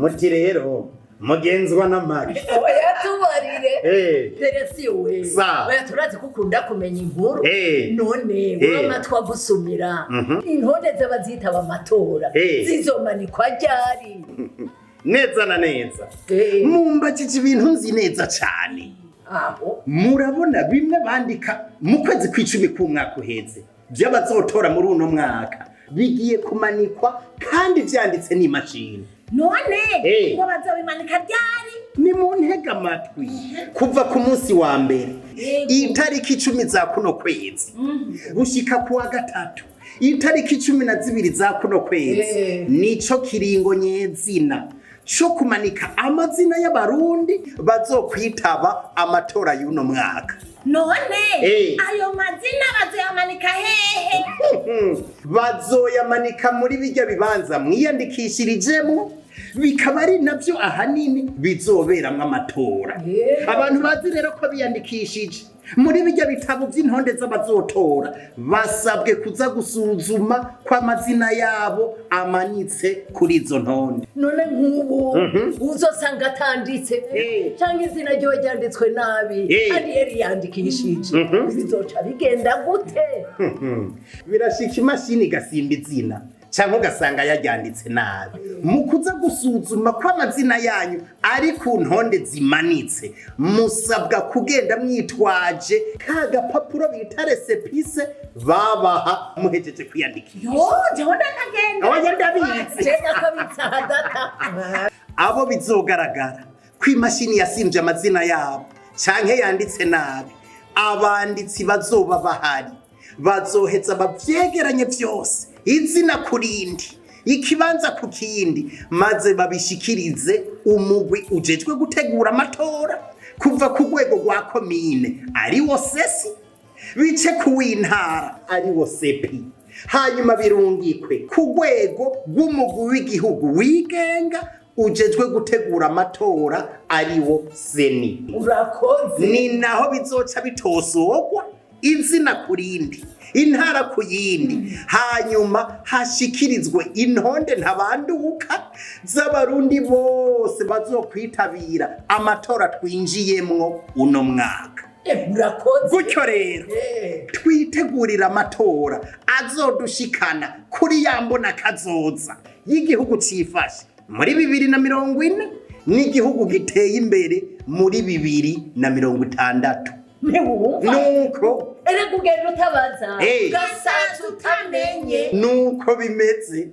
Muti rero mugenzwa n'amagi? Oya, tubarire. Teresi we. Sa. Oya, turazi ko ukunda kumenya inkuru. None uramatwa gusumira, intonde z'abazitaba amatora zizomanikwa ryari? Neza na neza. Mumbajije ibintu nzi neza cane. Aho. Murabona bimwe bandika mu kwezi kw'icumi k'umwaka uheze by'abazotora muri uno mwaka, bigiye kumanikwa kandi vyanditse n'imashini. None ngo bazobimanika ryari? Ni mu ntega amatwi. Kuva ku munsi wa mbere, itariki 10 za kuno kwezi, gushika kuwa gatatu, itariki 12 za kuno kwezi, nico kiringo nyezina co kumanika amazina y'Abarundi bazokwitaba amatora y'uno mwaka. None ayo mazina bazoyamanika hehe? Bazoyamanika muri bijya bibanza mwiyandikishirijemo, bikaba ari navyo ahanini bizoberamwo amatora. Abantu bazi rero ko biyandikishije muri bijya bitabo vy'intonde z'abazotora basabwe kuza gusuzuma ko amazina yabo amanitse kuri izo ntonde. None nk'ubu uzosanga atanditse cyangwa izina ryiwe ryanditswe nabi kandi yari yandikishije, bizoca bigenda gute? Birashika imashini igasimba izina cyangwa ugasanga yaryanditse nabi. Mu kuza gusuzuma ko amazina yanyu ari ku ntonde zimanitse, musabwa kugenda mwitwaje ka gapapuro bita récépissé babaha muhejeje kwiyandikisha. Yo, jewe ndakagenda. Oya, ndabizi. Jena ko bitsadata. Abo bizogaragara ko imashini yasimvye amazina yabo canke yanditse nabi, abanditsi bazoba bahari bazoheza bavyegeranye vyose, izina ku rindi, ikibanza ku kindi, maze babishikirize umugwi ujejwe gutegura amatora, kuva ku rwego rwa komine ariwo CECI, bice ku w'intara ariwo CEPI, hanyuma birungikwe ku rwego rw'umugwi w'igihugu wigenga ujejwe gutegura amatora ariwo CENI. Urakoze. Ni naho bizoca bitosorwa, izina ku rindi, intara ku yindi, hanyuma hashikirizwe intonde ntabanduka z'Abarundi bose bazokwitabira amatora twinjiyemwo uno mwaka. Urakoze. Gutyo rero twitegurira amatora azodushikana kuri ya mbona kazoza y'igihugu cifashe muri 2040 n'igihugu giteye imbere muri 2060. Ntiwumva? Nuko. Erega ugenda utabaza, ugasaza utamenye. Nuko bimeze.